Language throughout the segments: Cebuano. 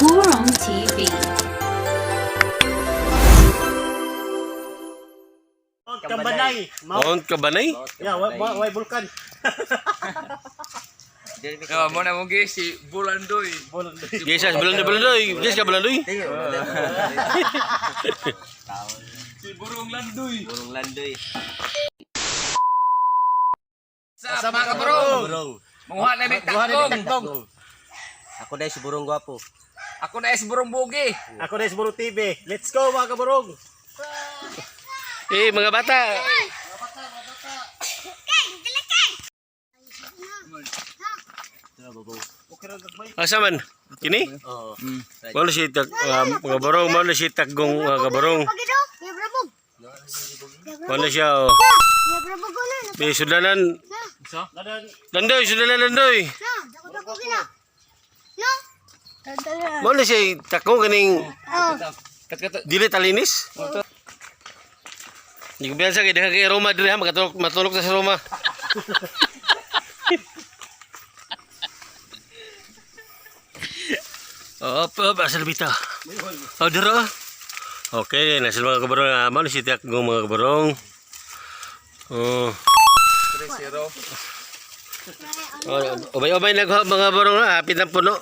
Burong TV. Mount Kambanay. Mount, Mount Kabanay? yeah, why Vulcan? Ya, mo na mong si Bulandoy. Yes, yes, Bulandoy, Bulandoy. Yes, ka Bulandoy. Si Burong Landoy. Burung landoy. Sa mga kabarong. Burung. Manguha na may takong. Takong. Ako dahil si Burung Gwapo. Ako na si Burong Bugi. Ako na si Burong TV. Let's go, mga kaburong. Eh, mga bata. Asa man? Kini? Oo. Mao na si tag mga barong, mao na si tagong mga kabarong. Mao na siya oh. May sudanan. Landoy, sudanan landoy. Mao na siya takong kaning dili talinis. Hindi ko biyansa kay daghan kay Roma diri ha, makatulog matulog ta sa Roma. Op, op, asal bita. Oh, dira. Okay, nasa mga kabarong, mao na si takong mga kabarong. Oh. 3-0. Oh, ubay-ubay nagha mga barong na, hapit ng puno.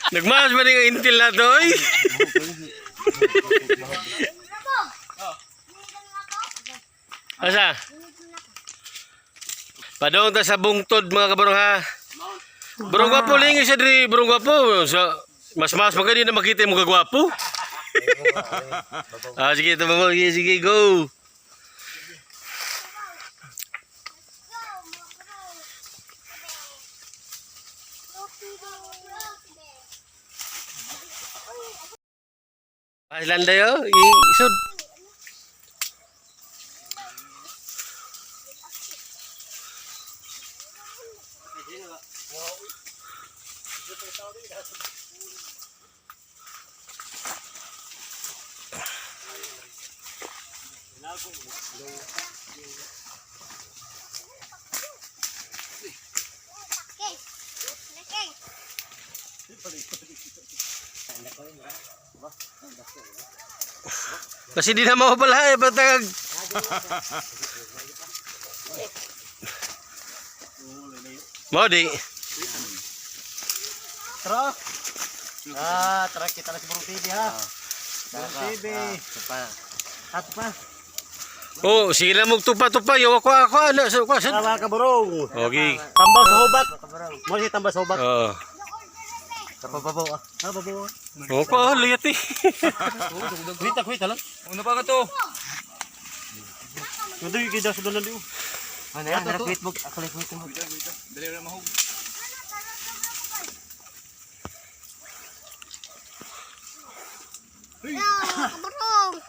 Nagmaas ba ang intil na to, oy? Asa? Padong ta sa bungtod, mga kabarong, ha. Barong gwapo, lingi siya diri, barong gwapo. Sa, mas mas maganda na makita yung mga gwapo. Ah, sige, ito ba? Sige, sige, go. Islanda yo, isod. Kasi di na mawapala eh, patag. Mao di. Tara. Ah, tara, kita na si Burong TV, ha. Burong TV. Pa. Ato pa. Oh, sige lang magtupa-tupa, yaw ako ako ana sa ko Tara, mga kaburong. Okay. Tambaw sa hubat. Mo si tambal sa hubat. Oh. Kapababaw ah. Ah, babaw. Oh, ko liyat eh. Kuwita, kuwita lang. Una pa ka to. Nandoy, kaya sa doon lang. Ano yan? Harap Facebook. Ako lang Facebook. Dali na mahug.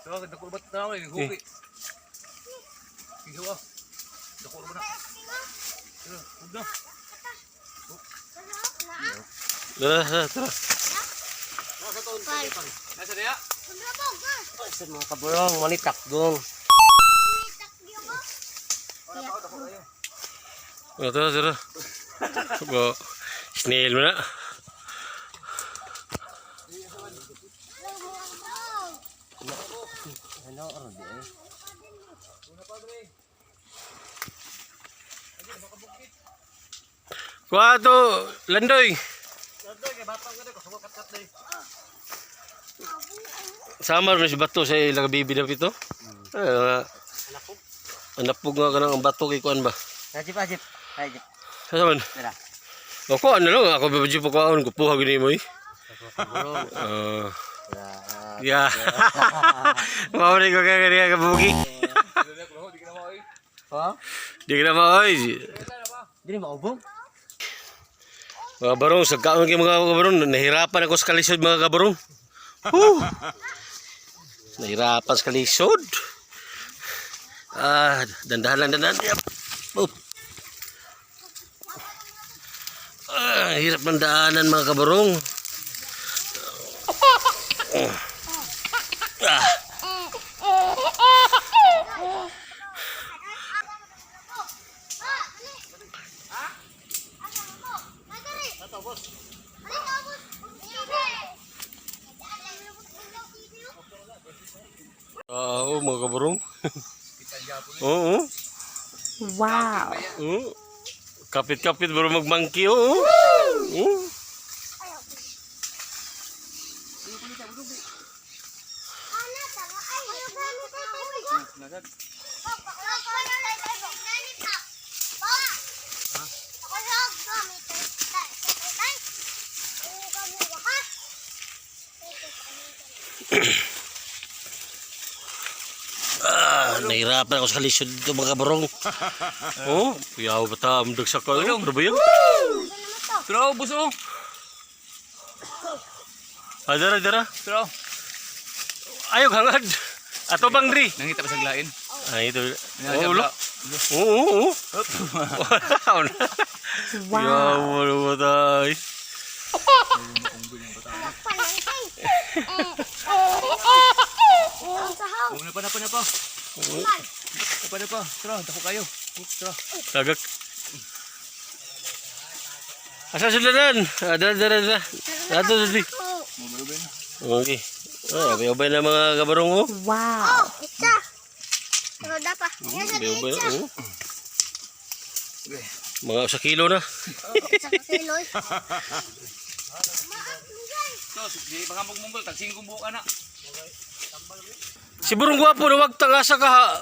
So, dako ba tao eh, hugi. Iho ah. Dako ba na? Hug na. Tara, tara, tara. Nasa diya? Sa mga kaburong, wali takgong. Oh, tara, tara. Go. Snail mo na. Ano oron di eh. Kuha to, Landoy. Samar na si Bato sa ilang bibi na pito. Ay, anapog nga ka ng ang bato kay kuan ba? Ajip, ajip. Ajip. Sa man? Tara. Ako ano lang, ako babadyo pa kuhaon, kupuha gini mo eh. Kaburong. Ah. Yeah. Mauri ko kaya kaya kabugi. Ha? Di ka na maoy. Dili maubong. Mga barong, sa kaon kay mga kabarong, nahirapan ako sa kalisod, mga kabarong. Whew! Nahirapan sa kalisod. Ah, dandahan lang, dandahan. Yep. Oh. Ah, hirap ng daanan, mga kabarong. Ah. Oo, mga kabarong. Oo. Wow. Oo. Kapit-kapit bro magmangki, oo. Oo. Ah, nahirapan ako sa kalisod dito mga kabarong. Oo, yaw ba ta, amdag sa kayo? Ano ba yun? Tara, ubos oh. Ah, dara, dara. Tara. Ayaw, hangad. Ato bang ri? Nangita pa sa glain. Ay, ito. Nangita Oo, ulo. Oo, oo, oo. Wow. Yaw, ano ba tayo? Oh, napa, napa, napa. Napa, napa. Tara, dako kayo. Tara. Tagak. Asa sulanan? Ah, dara, dara, dara. Ato, dali. Okay. Ay, abay-abay na mga kabarong, oh. Wow. Abay-abay, oh. Mga sa kilo na. So, di pa ka magmunggol, tag 5 buka na. Si Burong Gwapo na wag tangasa ka ha.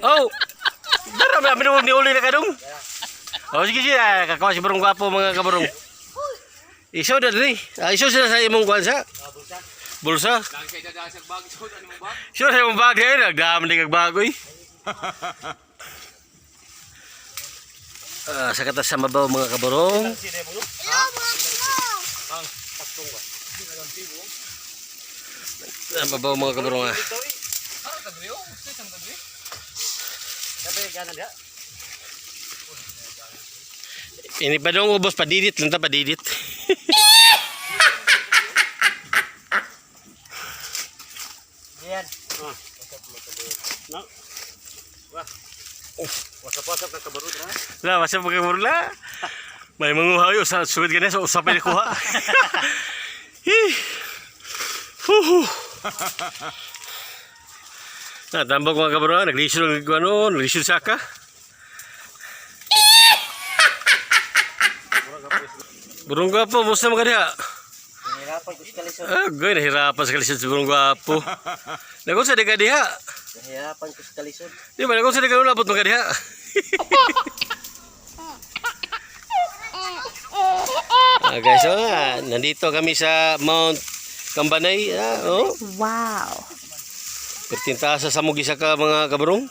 Oh. Dara may amin ni uli na kadong. Oh, sige sige, ah, kakawa si Burong Gwapo mga kabarong. Isaw na diri. Ah, isaw sila sa imong kuan sa. Bulsa. Lagi kay dadaan sa bag, so ano mo bag? Isaw sa imong bag eh, nagdam di kag bagoy. Ah, sa katas sa mabaw mga kabarong. Sa mabaw mga kabarong ah. Ah, tagri oh. Gusto isang tagri. Sabi, ganan dia. Ini pa dong ubos padidit lang ta padidit. Yan. No. Wah. Wasap-wasap ka kabarod ha. La, masa pagkamurla. May manguha yun. Sa suwit ganyan, sa usapin kuha. Hih. Huhu. Na, tambok mga kabro, naglisod ng ano, naglisod saka. Burong gwapo, musta mga diha? Nahirapan ko sa kalisod. Ah, goy, nahirapan sa kalisod sa burong gwapo. Nagun sa di ka diha? Nahirapan ko sa kalisod. Di ba, nagun sa di ka ulabot mga diha? Ah, guys, oh, ah, nandito kami sa Mount Kambanay. Ah, oh. Wow. Pertinta sa samog isa ka mga kabarong.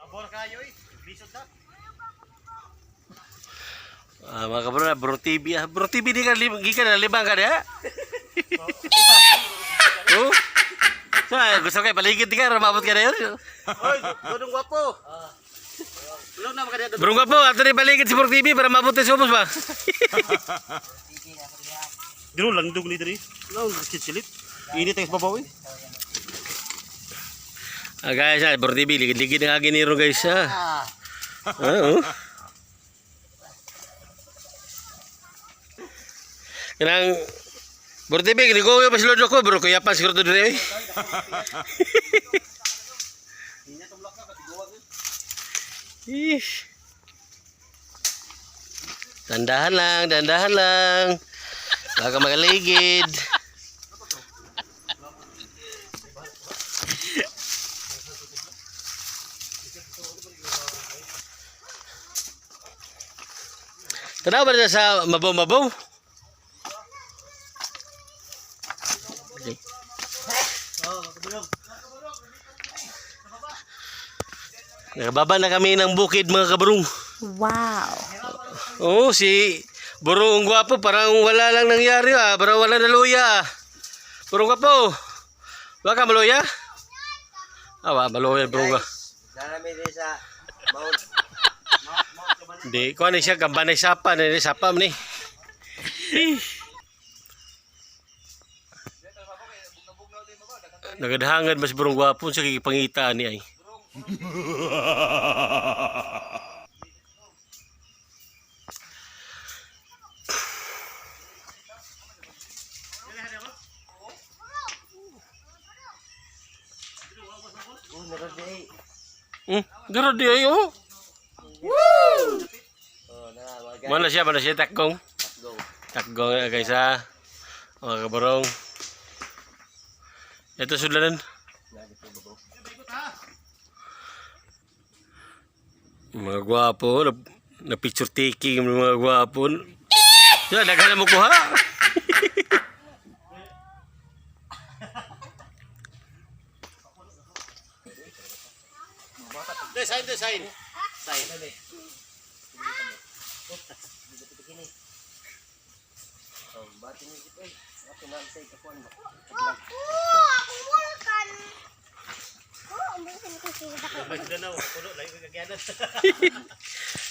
Abor kayo eh. Lisod na. Ah, mga kabarong, ah, Bro TV. Ah, Bro TV di ka gikan na libang ka diha. Oh. So, ah, gusto kay paligid di ka ramabot ka na yun. Oy, Dodong Gwapo. Ulo na makadiya. Bro po, ato ni paligid si Bro TV para mabot sa ubos ba? Dino landog ni diri. No, silit. Init tayo sa babaw eh. Ah, guys, ah, Bro TV, ligid-ligid ang agin niro guys. Ah. Ah, oh. Kanang Bro TV, ginigoyo pa si Lord ko, bro, kuya pa siguro to dire. Eh. Ish. Dandahan lang, dandahan lang. Baka magaligid. Tanaw ba na sa mabaw-mabaw? Okay. Nakababa na kami ng bukid mga kabarong. Wow. Oo, si Burong Gwapo parang wala lang nangyari ah. Parang wala na luya ah. Burong Gwapo. Wala ka maluya? Ah, wa, maluya Burong Gwapo. Narami din sa Mount Hindi, kuha ni siya, gambanay sapa, ni sapa man ni. Nagadhangan mas Burong Gwapo sa kikipangita ni ay. Oh, naroon di ay. Dira di ay oh. Oh, na mga guys. Mana siya takgong. Go. Takgong na guys ha. Mga kabarong. Ito sudlanan. Mga gwapo, na picture taking ng mga gwapo. Ya, daghan na mo kuha. Design, design. Sign. Oh, bati ni dito ay. Ako na sa ikakuan ba. Oh, kumulkan. Oh, ang bilis ko siya.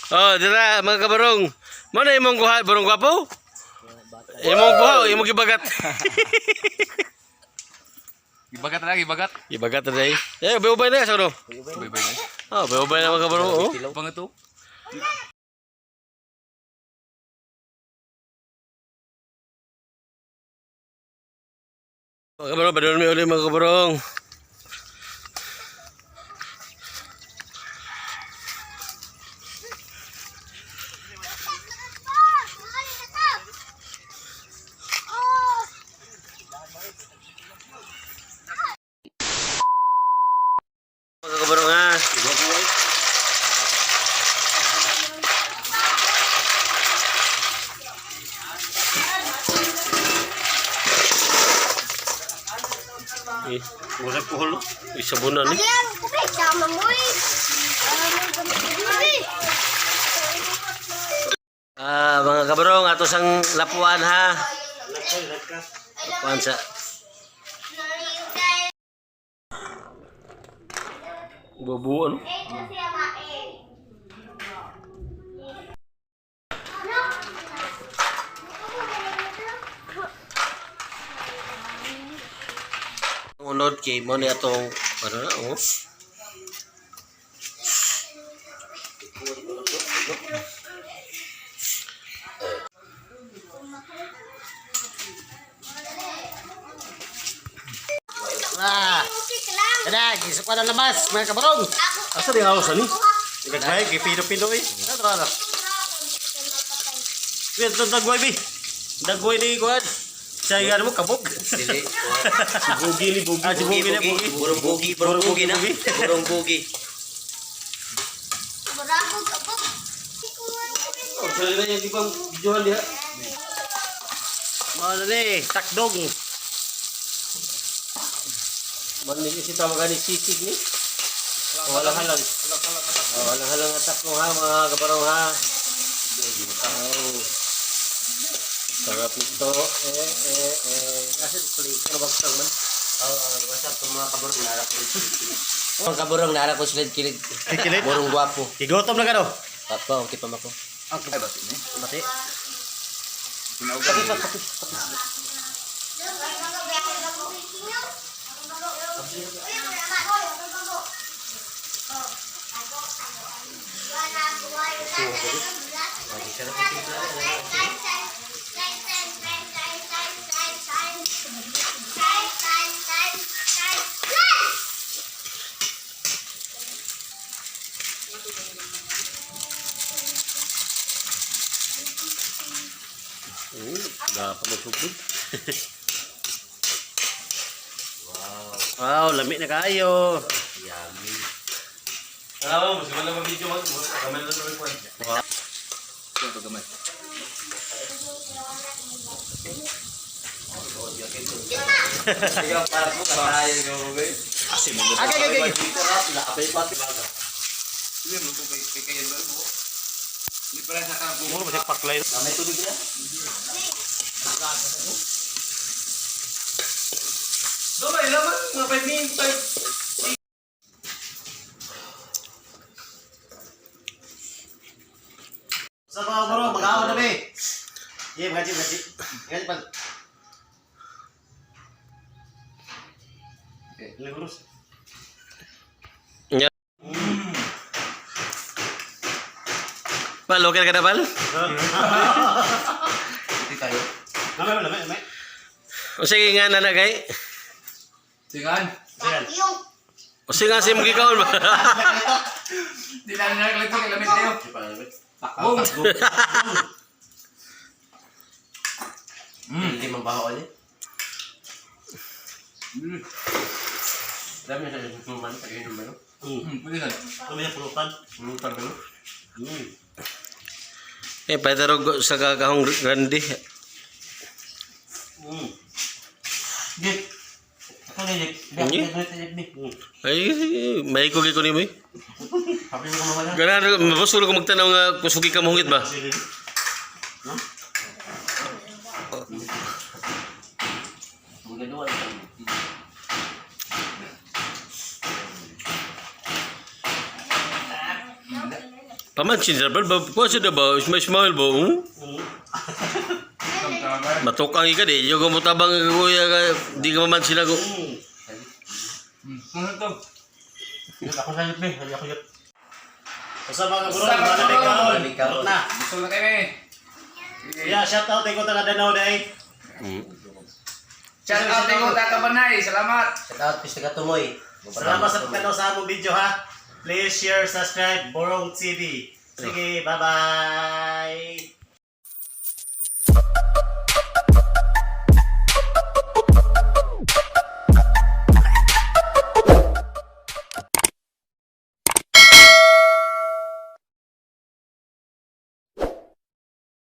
Oh, dira mga kabarong. Mana imong kuha, barong gwapo? Imong kuha, o imong gibagat. Gibagat na, gibagat. Gibagat na day. Eh, ubay-ubay na sa ano? Ubay-ubay na. Oh, ubay-ubay na mga kabarong. Oh. Pang ito. Mga kabarong, padulong mi uli mga kabarong. Oh! Mga kabarong ha. Eh, Usap ko hulo. isabunan ni. Ayan, kubik. Sama mo eh. Kubik. Ah, mga kabarong, ato sang lapuan ha. Lapuan sa bubuan. Unod kay mo ni atong ano na oh. Ah, kada gisip na lamas mga kabarong. Asa rin ako sa ni? Nagmay kay pino-pino eh. Ano ano? Wait, dagway bi. Dagway ni kuan. Sa ano mo kabog. Dili. Si Bugi ni Bugi. Ah, si Bugi na Bugi. Burong bugi, burong bugi na. Burong bugi. Oh, sa rin yung ibang videohan diha. Mga ni, takdong. Man ni si tawag ni sisig ni. Walang halang. Oh, walang halang atak ko ha mga kabarong ha. Oh. Sarap nito. Eh eh eh. Asa di kulit ano bang man? Oh, what's up mga kaburong nara ko. Mga kaburong nara ko silid kilid. Kilid? Burong gwapo. Gigotom na ka no. Papa, okay pa mako. Ay, bati ni. Bati. Dapat magsugod. Wow, lami na kayo. Yummy. Ah, mas wala pa video man. Kamay lang naman kuan. Ito gamay. Agay agay agay. Hindi mo kung kay kay mo. Hindi pala sa kampo. Muro ba siya paklay? May tubig na? Gamay laman mga 5 minutes. Sa mga kabarong, mag-aon na be. Yeah, gaji gaji. Gaji pa. Okay. Liguros. Nya. Bal, okay ka na, Bal? Hindi tayo. Lamay, lamay, lamay. O sige nga na kay. Singan. Yung O sige nga sa imong gikaon ba? Di lang na naglito kay lamig kayo. Di pa lamig. Boom. Hindi man baho ulit. Dami na sa suman, pag-inom ba no? Pwede na. Lamay ang pulutan. Pulutan ba no? Eh, pwede sa kakahong grande. Jip. Ako na, Jip. Hindi. Jip. Ay, may ko ko nimo eh. Sabi mo kumawala. Ganahan, mabusog ko magtanaw nga kusugi ka mohungit ba? Magagawa ito. Pamansin sa ba? Kuha siya ba? Smile smile ba? Hmm? Matukang ika di. Yung mo tabang kuya ka, di ka mamansin ako. Ano to? Jip, ako sa Jip, eh. Ako Jip. Basta mga kaburong, Basta, wala na ikaw. Ikaw. Na. Gusto na kayo eh. Yeah, shout out ko taga Danau day. Shout out kay Kota Kabanay. Salamat. Shout out, Pista Katumoy. Salamat sa pagtanaw sa among video ha. Please share, subscribe, Borong TV. Sige, bye-bye.